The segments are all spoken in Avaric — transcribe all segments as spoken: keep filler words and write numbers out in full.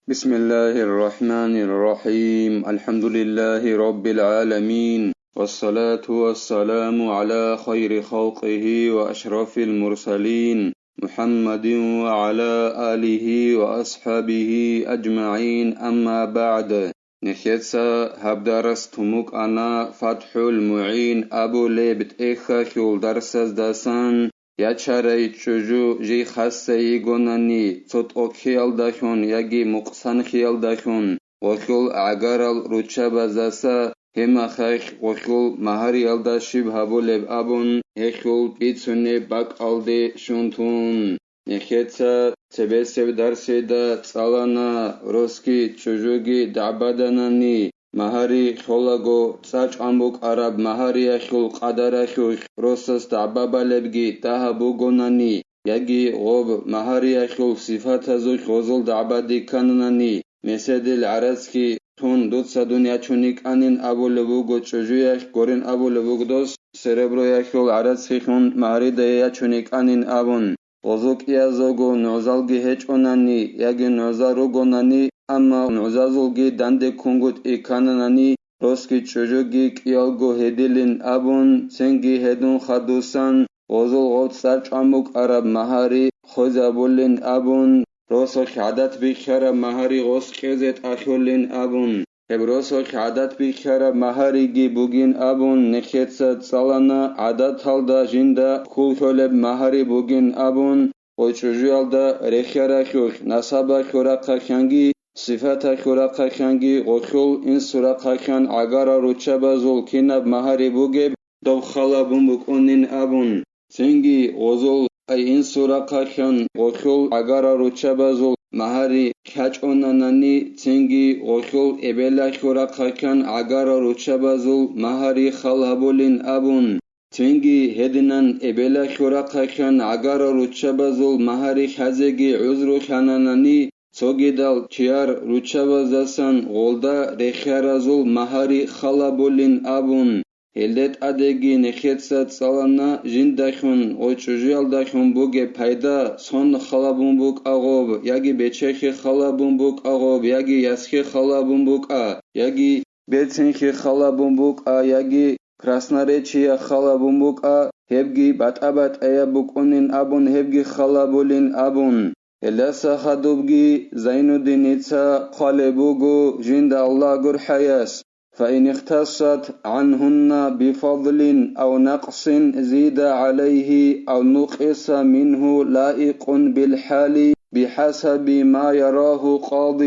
بسم الله الرحمن الرحيم. الحمد لله رب العالمين. والصلاة والسلام على خير خلقه وأشرف المرسلين محمد وعلى آله وأصحابه أجمعين. أما بعد. Нехеца гьаб дарас тун букӀана ФатхӀул МугӀин абулеб тӀехьалъул дарсаздасан. Ячарай чӀужу жий хасса йигонани, цо тӀокӀиялдалъун яги мукъсанхиялдалъун, гъолъул гӀагарал руччабаздаса гьемахалъ гъолъул магьариялда щиб гьабулеб абун, гьелъул бицунеб бакӀалде щун тун. Нехеца цебесеб дарсида цӀалана, росги чӀужуги дагӀбаданани, магьари лъолаго, цӀа чӀван букӀараб магьариялъул къадаралъулъ росас дагӀба балебги дагьаб бугонани, яги гъоб магьариялъул сифатазулъ гъозул дагӀба дихьанани, меседил гӀарацги тун дуца дун ячун йикӀанин абулеб буго чӀужуялъ, гурин абулеб буго дос, сереброялъул гӀарацги лъун магьаридае ячун йикӀанин абун. Гъозул кӀиязулго нугӀзалги гьечӀонани яги нугӀзал ругонани, амма нугӀзазулги данде ккунгутӀи ккананани, росги чӀужуги кӀиялго гьедилин абун, цинги гьедун хадусан, гъозул гъоб цӀа чӀван букӀараб магьари хвезабулин абун, росулъ гӀадат бихьараб магьари гъос кьезе тӀалъулин абун. Гьеб росулъ гӀадат бихьараб магьариги бугин абун, нехеца цӀалана, гӀадаталда жинда хьул лъолеб магьари бугин абун, гъой чӀужуялда рехьаралъулъ, насабалъул рахъалъанги, сифаталъул рахъалъанги, гъолъул инсул рахъалъан гӀагарал руччабазул кинаб магьари бугеб, доб хал гьабун букӀунин абун. Цинги гъозул ай инсул рахъалъан гъолъул гӀагарал руччабазул магьари кьачӀонанани, цинги гъолъул эбелалъул рахъалъан гӀагарал руччабазул магьари хал гьабулин абун, цинги гьединан эбелалъул рахъалъан гӀагарал руччабазул магьари лъазеги гӀузру лъананани, цогидал чияр руччабаздасан гъолда рехьаразул магьари хал гьабулин абун. Гьелде тӀадеги нехеца цӀалана жиндалъун ва чӀужуялдалъун бугеб пайда, сон хал гьабун букӀа гъоб, яги бечелъи хал гьабун букӀа гъоб, яги ясхӀи хал гьабун букӀа, яги берцинлъи хал гьабун букӀа, яги красноречие хал гьабун букӀа, гьебги батӀа-батӀаяб букӀунин абун, гьебги хал гьабулин абун. Гьелдаса хадубги Зайнуддиница хъвалеб буго жинда Аллагь гурхӀаяс: فإن اختصت عنهن بفضل أو نقص زيد عليه أو نقص منه لائق بالحال بحسب ما يراه قاض.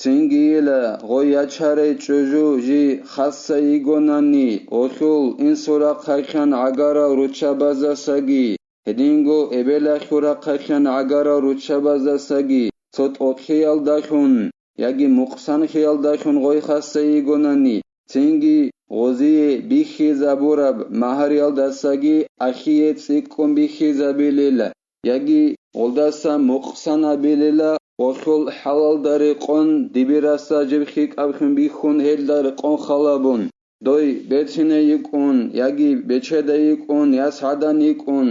Цинги ила, гъой ячарай чӀужу жий хасса йигонани, гъолъул инсул рахъалъан гӀагарал руччабаздасаги, гьединго эбелалъул рахъалъан гӀагарал руччабаздасаги, цо тӀокӀиялдалъун яги мукъсанлъиялдалъун гъой хасса йигонани, цинги гъозие бихьизабураб магьариялдасаги ахие цӀикӀкӀун бихьизабилила, яги гъолдаса мукъсанабилила, гъолъул хӀалалда рекъон дибирасда жиб хикӀаблъун бихьун, гьелда рекъон хал гьабун, дой берцине йикӀун, яги бечеда йикӀун, ясгӀадан йикӀун,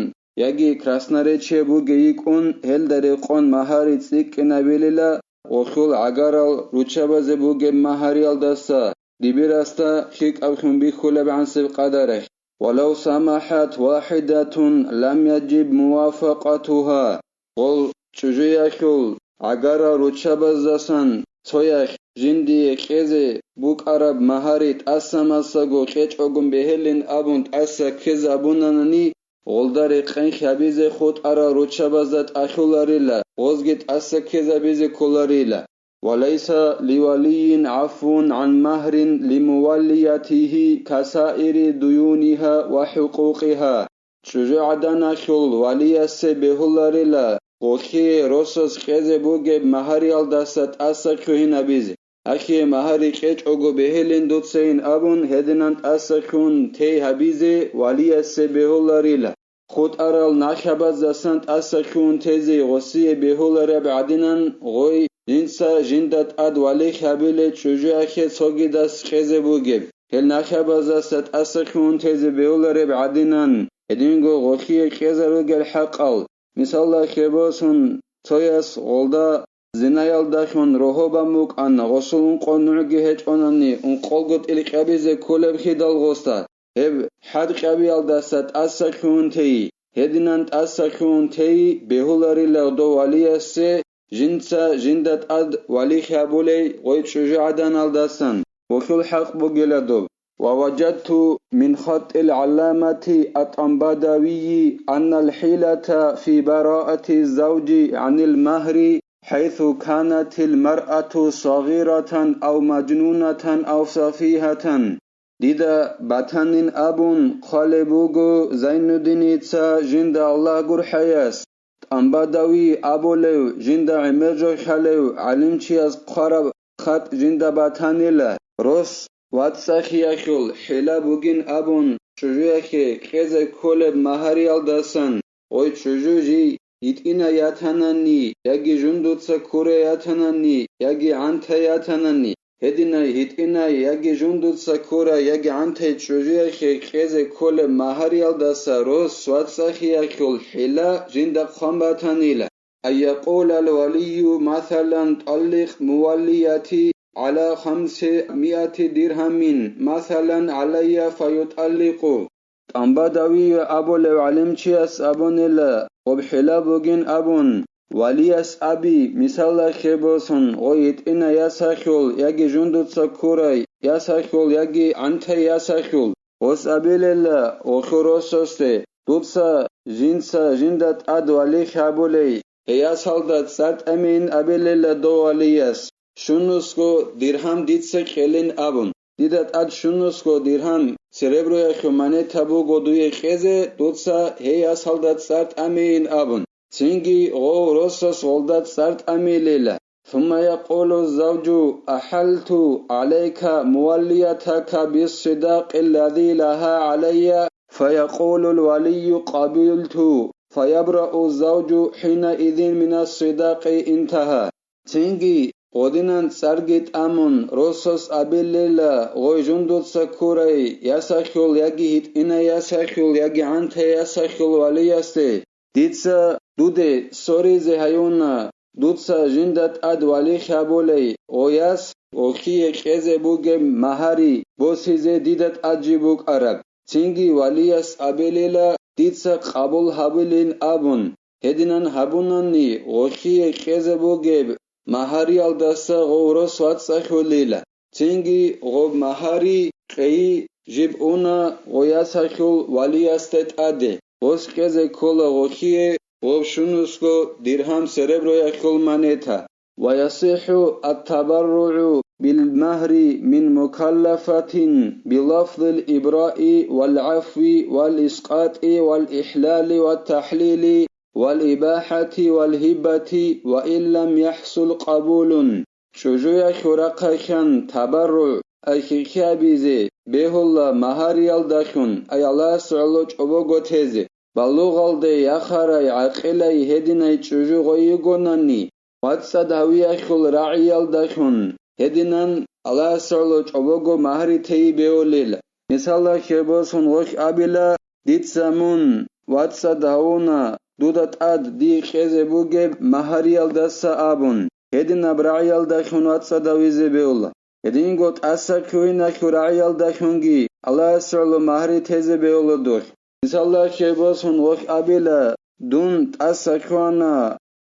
яги красноречие бугей йикӀун, гьелда рекъон магьари цӀикӀкӀинабилила, гъолъул гӀагарал руччабазе бугеб магьариялдаса дибирасда хикӀаблъун бихьулеб гӀансиб къадаралъ. ولو سمحت واحدة لم يجب موافقتها. Гъол чӀужуялъул гӀагарал руччабаздасан цоялъ жиндие кьезе букӀараб магьари тӀасамасаго кьечӀогун бегьилин абун тӀаса ккезабунанани, гъолда рекъен хьабизе хутӀарал руччабазда тӀалъуларила, гъозги тӀаса ккезабизе кколарила. وليس لولي عفو عن مهر لموليته كسائر ديونها وحقوقها. ЧӀужугӀаданалъул валиясе бегьуларила, гъолъие росас кьезе бугеб магьариялдаса тӀаса ккугьинабизе. Ахьие магьари кьечӀого бегьилин дуцайин абун, гьединан тӀаса ккун тей гьабизе валиясе бегьуларила. ХутӀарал нахабаздасан тӀаса ккун тезе гъосие бегьулареб гӀадинан, гъой, жинца жинда тӀад вали хьабиле чӀужуялъе цогидас кьезе бугеб. Гьел нахабаздаса тӀаса ккун тезе бегьулареб гӀадинан, гьединго гъолъие кьезаругел хӀакъал, мисалда, хебосун, цояс гъолда зинаялдалъун рогьобан букӀана, гъосул ункъо нугӀги гьечӀонани, ункъолго тӀилкьабизе кколеб хидал гъосда, гьеб хӀадкьабиялдаса тӀаса лъугьун тей, гьединан тӀаса лъугьун тей бегьуларила дов валиясе, жинца жинда тӀад вали хабулей гъой чӀужугӀаданалдасан, гъолъул хӀакъ бугила доб. ووجدت من خط العلامة الطنباداوي أن الحيلة في براءة الزوج عن المهر حيث كانت المرأة صغيرة أو مجنونة أو سفيهة. Дида батанин абун хъвалеб буго Зайнуддиница, жинда Аллагь гурхӀаяс, ТӀамбадави абулев, жинда гӀемер жо хьалев гӀалимчияс хъвараб хатӀ жинда батанила, рос вацӀцӀахиялъул хӀила бугин абун, чӀужуялъе кьезе кколеб магьариялдасан, гъой чӀужу жий йитӀина ятанани яги жундуца ккура ятанани яги гӀанта ятанани, гьединай йитӀинай яги жундуца ккура яги гӀантай чӀужуялъе кьезе кколеб магьариялдаса рос вацӀцӀахиялъул хӀила жинда хъван батанила. أن يقول الولي مثلا: طلق موليتي على خمسمائة درهم مثلا علي فيطلق. ТӀамбадавие абулев гӀалимчияс абунила, гъоб хӀила бугин абун, валияс аби, мисалалъе босун, гъой йитӀина ясалъул яги жундуца ккурай ясалъул яги гӀантай ясалъул, гъос абилела гъолъул росасде, дуца жинца жинда тӀад вали хабулей, гьей ясалда цӀар тӀамейин абилела дов валияс, щунусго диргьам дица кьелин абун. Дида тӀад щунусго диргьам сереброялъул монета буго дуе кьезе, дуца гьей ясалда цӀар тӀамейин абун. Цинги гъов росас гъолда цӀар тӀамилила. ثم يقول الزوج: أحلت عليك موليتك بالصداق الذي لها علي، فيقول الولي: قبلت، فيبرأ الزوج حينئذ من الصداق انتهى. Цинги гъодинан цӀарги тӀамун, росас абилела гъой жундуца ккурай ясалъул яги гьитӀина ясалъул яги гӀантай ясалъул валиясде, дица дуде соризе гьаюна, дуца жинда тӀад вали хабулей гъояс гъолъие кьезе бугеб магьари босизе дида тӀад жиб букӀараб. Цинги валияс абилела дица къабул гьабилин абун, гьединан гьабунани гъолъие кьезе бугеб магьариялдаса гъов рос вацӀцӀалъулила. Цинги гъоб магьари кьейи жиб уна гъоясалъул валиясде тӀаде, гъос кьезе ккола гъолъие гъов щунусго диргьам сереброялъул монета. ويصح التبرع بالمهر من مكلفة بلفظ الإبراء والعفو والإسقاط والإحلال والتحليل والإباحة والهبة وإن لم يحصل قبول. ЧӀужуялъул рахъалъан табарругӀ, ай хихи абизе, бегьула магьариялдалъун, ай Аллагьас гӀоло чӀобого тезе, балугъалде яхарай гӀакъилай гьединай чӀужу гъой йигонани, вацӀцӀад гьавиялъул рагӀиялдалъун, гьединан Аллагьас гӀоло чӀобого магьари тейи бегьулел. Мисалалъе босун гъолъ абила, дица мун вацӀцӀад гьавуна, дуда тӀад дие кьезе бугеб магьариялдаса абун, гьединаб рагӀиялдалъун вацӀцӀад гьавизе бегьула. Гьединго тӀаса ккуйиналъул рагӀиялдалъунги Аллагьас гӀоло магьари тезе бегьула духъ. Мисалалъе босун гъолъ абила, дун тӀаса ккуана,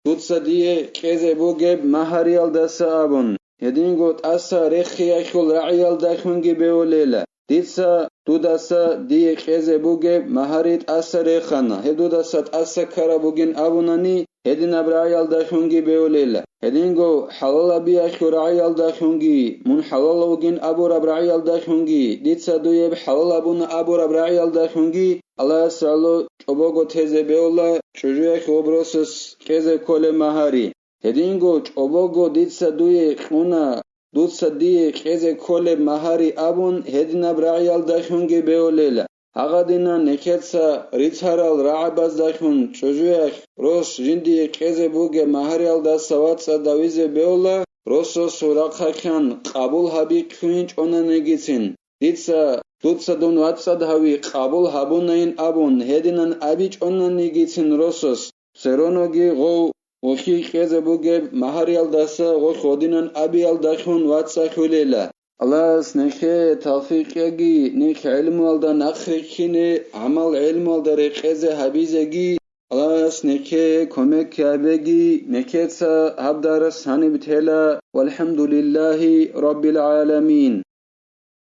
дуца дие кьезе бугеб магьариялдаса абун, гьединго тӀаса рехиялъул рагӀиялдалъунги бегьулела. Дица дудаса дие кьезе бугеб магьари тӀаса рехана, гьеб дудаса тӀаса ккараб бугин абунани, гьединаб рагӀиялдалъунги бегьулела. Гьединго хӀалалабиялъул рагӀиялдалъунги, мун хӀалал вугин абураб рагӀиялдалъунги, дица дуеб хӀалал абуна абураб рагӀиялдалъунги Аллагьас гӀоло чӀобого тезе бегьула чӀужуялъ гъоб росас кьезе кколеб магьари. Гьединго чӀобого дица дуе кьуна, дуца дие кьезе кколеб магьари абун гьединаб рагӀиялдалъунги бегьулела. Гьагъадинан нехеца рицарал рагӀабаздалъун чӀужуялъ рос жиндие кьезе бугеб магьариялдаса вацӀцӀад гьавизе бегьула, росасул рахъалъан къабул гьаби кквинчӀонанигицин. Дица, дуца дун вацӀцӀад гьави къабул гьабунайин абун гьединан абичӀонанигицин росас, цероноги гъов гъолъие кьезе бугеб магьариялдаса гъолъ гъодинан абиялдалъун вацӀцӀалъулейила. Аллагьас нехее тавфикъ кьеги, нехь гӀилмуялда нахъ рихьине, гӀамал гӀилмуялда рекъезе гьабизеги, Аллагьас нехее кумек гьабеги, нехеца гьаб дарс гьаниб тела, валхӀамдулиллагьи раббил гӀаламин.